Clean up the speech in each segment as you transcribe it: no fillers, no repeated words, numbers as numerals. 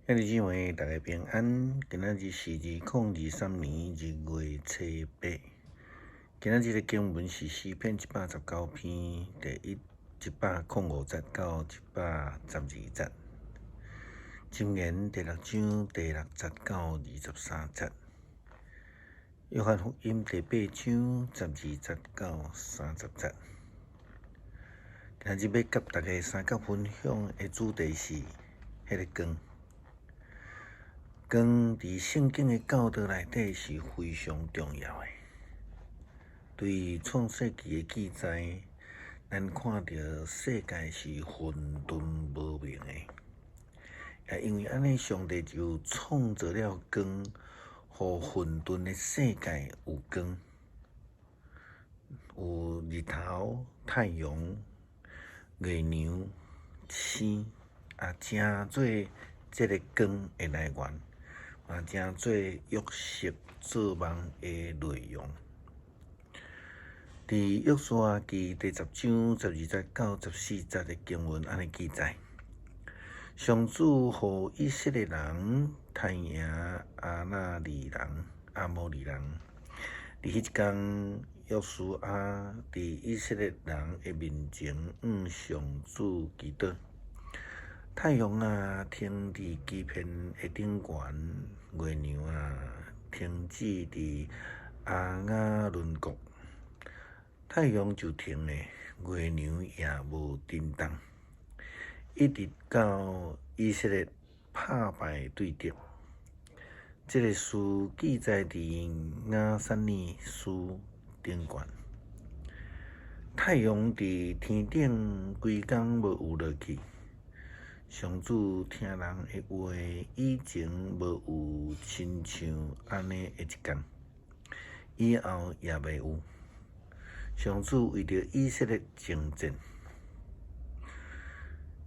兄弟姊妹，大家平安。今仔日是2023年2月初八。今仔日的經文是詩篇119篇第105節到112節。箴言第六章第六節到23節。約翰福音第八章12節到30節。今仔日欲佮大家相佮分享的主題是彼个光。光佇聖經的教導內底是非常重要的。對創世記的記載，咱看著世界是混沌無明的。也因為按呢，上帝就創造了光，予混沌的世界有光，有日頭、太陽、月娘、星，啊，成做這个光的來源。嘛，成做約瑟做夢的內容。佇約書亞記第十章12節到14節的經文按呢記載：上主予以色列人彈贏亞拿利人、亞摩利人。佇彼一工，約書亞佇以色列人的面前向上主祈禱。太陽啊，停佇基遍的頂懸；月娘啊，停止佇亞雅崙谷。太陽就停咧，月娘也無振動，一直到以色列拍敗對敵。這个事記載佇雅珊爾書頂懸。太陽佇天頂規工無有落去。上主聽人的話，以前無有親像按呢的一工，以後也袂有。上主為著以色列征戰。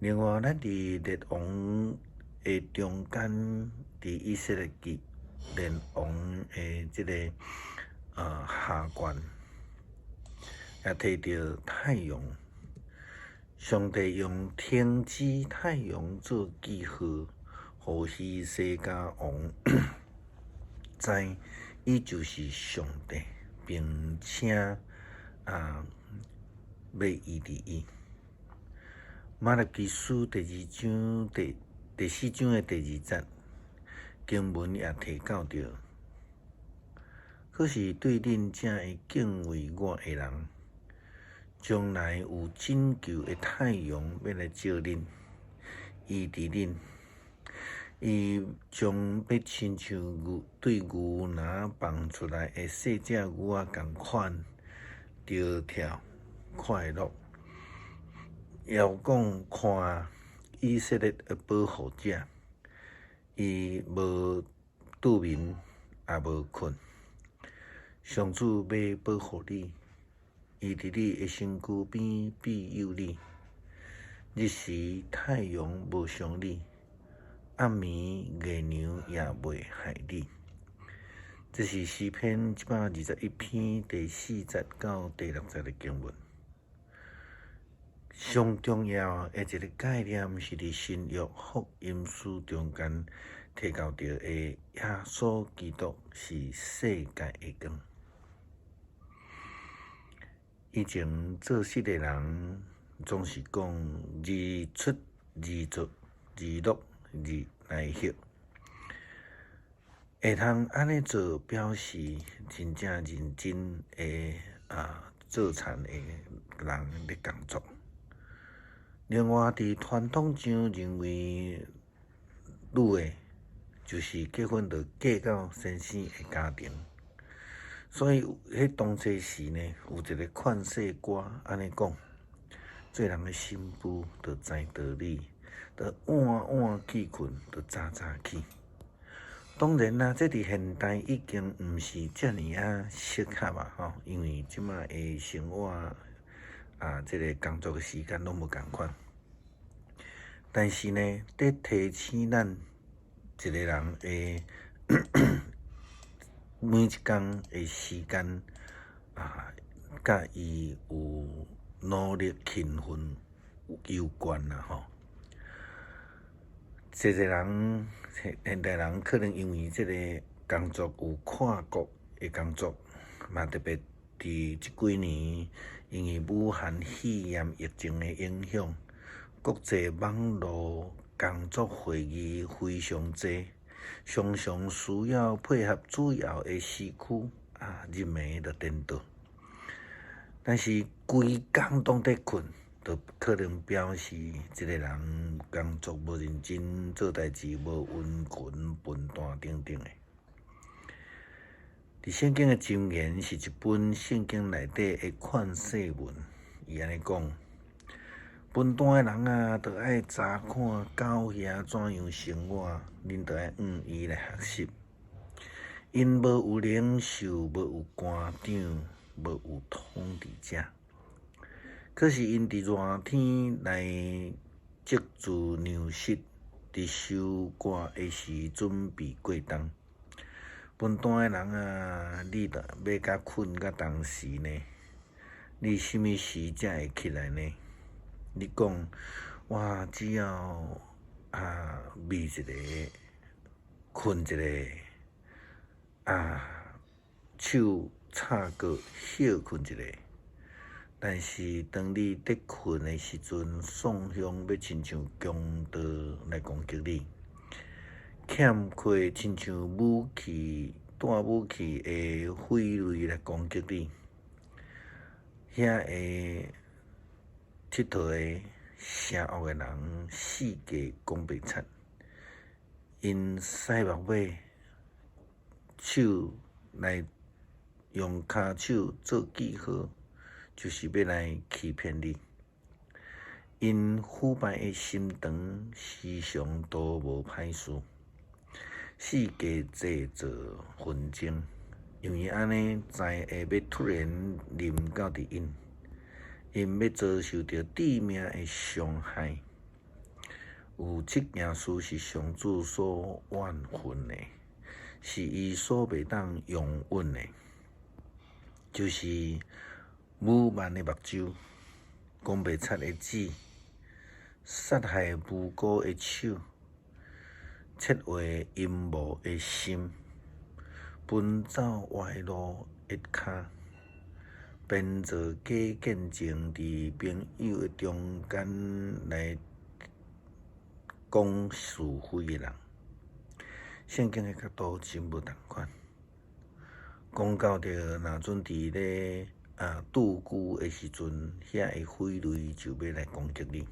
另外，咱佇列王的中間，佇以色列記列王的這个下卷，也提著太陽。上帝用停止太陽做記號，予希西家王知伊就是上帝，並且啊，欲醫治伊。瑪拉基書第二章第四章的第二節經文也提到著，可是對恁這會敬畏我的人，將來有拯救的太陽欲來照恁，醫治恁，伊將欲親像牛對牛奶放出來的細隻牛仔仝款，跳跳快樂。遙講看以色列的保護者，伊無拄眠也無睏，上主欲保護你。伊佇你的身軀邊庇佑你，日時太陽無傷你，暗暝月娘也袂害你。這是詩篇121篇第四節到第六節的經文。上重要的一个概念是佇新約福音書中間提到著的耶穌基督是世界的光。以前做事的人總是講日出日做，日落日來歇。會通按呢做，表示真正認真的啊做田的人咧工作。另外，佇傳統上認為女的，就是結婚著嫁到先生的家庭。所以，彼當初時呢，有一个勸世歌按呢講：做人的新婦著知道理，著晚晚去睏，著早早起。當然啦，這佇現代已經毋是遮爾仔適合啊！吼，因為這馬的生活啊，這个工作的時間攏無仝款。但是呢，佇提醒咱一个人的每一工的時間啊，佮伊有努力勤奮有關啦吼。濟濟人現代人可能因為這个工作有跨國的工作，嘛特別佇這幾年，因為武漢肺炎疫情的影響，國際網路工作會議非常濟，常常需要配合主要的時區，啊，日暝就顛倒。但是規工攏佇睏，就可能表示這个人工作無認真，做代誌無溫群、笨蛋等等的。佇聖經的箴言是一本聖經內底的勸世文，伊按呢講：笨蛋的人啊，著愛查看狗兄怎樣生活，恁著愛向伊來學習。𪜶無有領袖，無有官長，無有統治者。可是𪜶佇熱天來積聚糧食，佇收割的時準備過冬。笨蛋的人啊，你著欲共睏到當時呢？你啥物時才會起來呢？你講，我只要啊瞇一下，睏一下，啊手插過歇睏一下。但是當你佇睏的時陣，喪凶欲親像強盜來攻擊你，欠缺親像武器帶武器的匪類來攻擊你，遐个𨑨迌的邪惡的人四界講白賊，𪜶使目尾手來用跤手做記號，就是欲來欺騙你。𪜶腐敗的心腸時常圖謀歹事，四界製造紛爭，因為按呢災禍欲突然臨到佇𪜶，𪜶欲遭受著致命的傷害。有七件事是上主所怨恨的，是伊所袂當容忍的，就是侮慢的目睭，講白賊的舌，殺害無辜的手，策劃陰謀的心，奔走歪路的跤，編造假見證佇朋友的中間來講是非的人。聖經的角度真無仝款，講到著若陣佇咧啊獨居的時陣，遐个匪類就欲來攻擊你。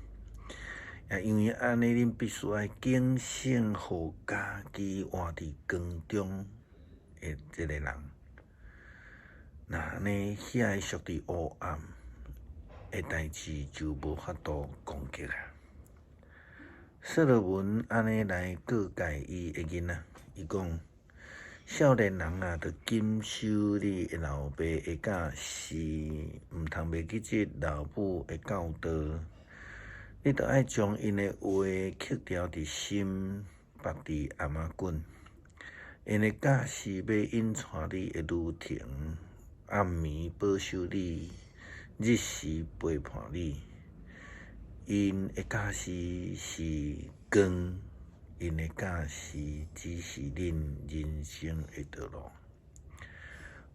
也因為按呢，恁必須愛警醒，予家己活佇光中的這个人。若按呢，遐个屬佇黑暗的代誌就無法度攻擊啊。所羅門按呢來告誡伊的囡仔，伊講：少年人啊，著謹守你的老爸的教示，毋通袂記得老母的教導。你著愛將𪜶的話刻牢佇心，縛佇頷仔頸。𪜶的教示欲引帶你的旅程，暗暝保守你，日時陪伴你。𪜶的教示是光，𪜶的教示指示恁人生的道路。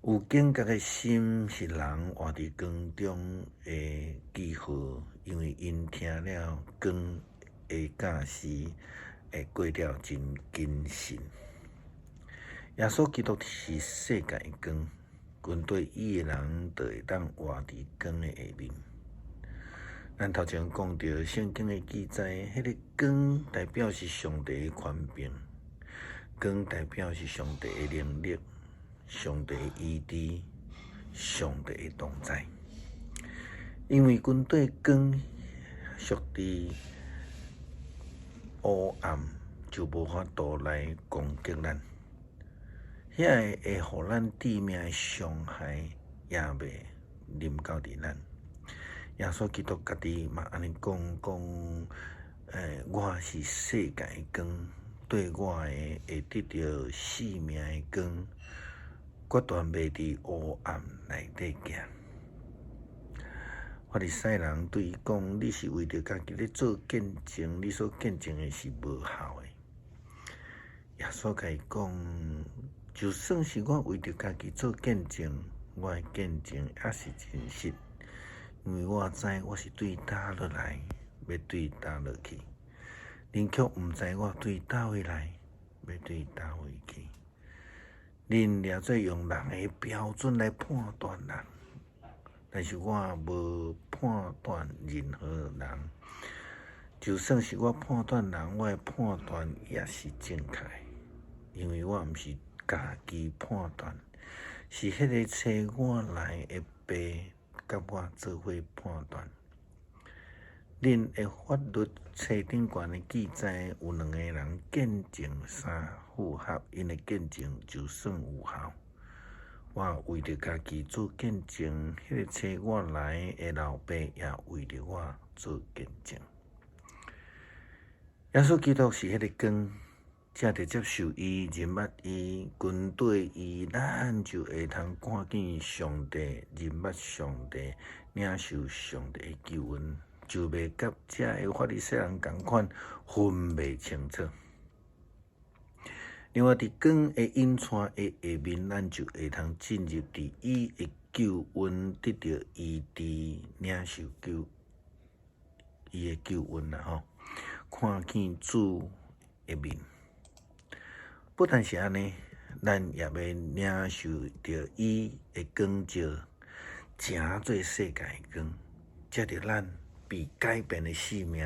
有警覺的心是人活佇光中的記號，因為𪜶聽了光的教示，會過了真謹慎。耶穌基督是世界的光，跟綴伊的人就會當活佇光的下面。咱頭前講著聖經的記載，彼个光代表是上帝的權柄，光代表是上帝的能力、上帝的醫治、上帝的同在。因為跟綴光屬佇黑暗，就無法度來攻擊咱，遐个會予咱致命的傷害也袂臨到佇咱。耶穌基督家己嘛按呢講講，我是世界的光，綴我的會得著生命的光，決斷袂佇黑暗內底行。法利賽人對伊講：你是為著家己咧做見證，你所見證的是無效的。耶穌共伊講：就算是我為著家己做見證，我的見證也是真實，因為我知我是對佗落來，欲對佗落去。恁卻毋知我對佗位來，欲對佗位去。恁掠做用人的標準來判斷人，但是我無判斷任何人。就算是我判斷人，我的判斷也是正確的，因為我毋是家己判斷，是彼个差我來的父佮我做伙判斷。恁的法律冊頂懸的記載，有兩个人見證相符合，𪜶的見證就算有效。我為著家己做見證，彼个差我來的老爸也為著我做見證。耶穌基督是彼个光，藉著接受伊、認捌伊、跟綴伊，咱就會通看見上帝、認捌上帝、領受上帝的救恩。就袂佮遮个法利賽人仝款分袂清楚。另外，佇光的引帶的下面，咱就會通進入佇伊的救恩，得著醫治，領受救伊的救恩啦吼！看見主的面，不但是按呢，咱也欲領受著伊的光照，成做世界的光，藉著咱被改變的生命，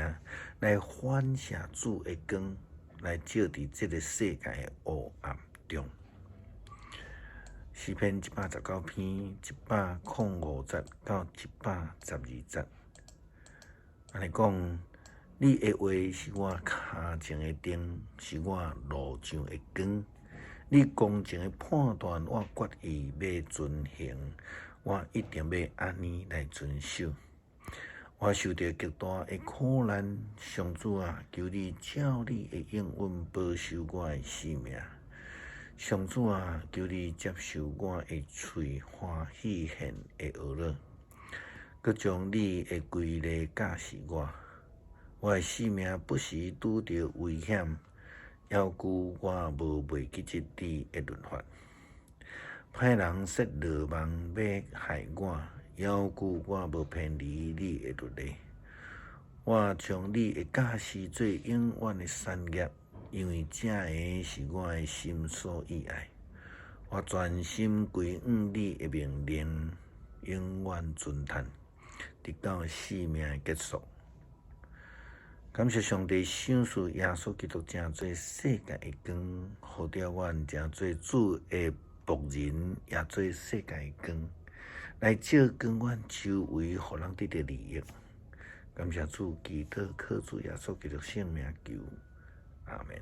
來反射主的光，來照佇這个世界的烏暗中。詩篇119篇105節到112節，按呢講，你的話是我跤前的燈，是我路上的光。你公正的判斷，我決意欲遵行，我一定欲按呢來遵守。我受著極大的苦難，上主啊，求你照你的應允保守我的性命。上主啊，求你接受我的喙歡喜獻的穢樂，閣將你的規例教示我。我的性命不時拄著危險，猶舊我無袂記得你的律法。歹人設羅網欲害我，猶舊我無偏離你的律例。我將你的教示做永遠的產業，因為這个是我的心所意愛。我全心歸向你的命令，永遠遵趁，直到生命的結束。感謝上帝賞賜耶穌基督成做世界的光，予著阮成做主的僕人，也做世界的光，來照光阮周圍，予人得著利益。感謝主，祈禱靠主耶穌基督聖名求，阿們。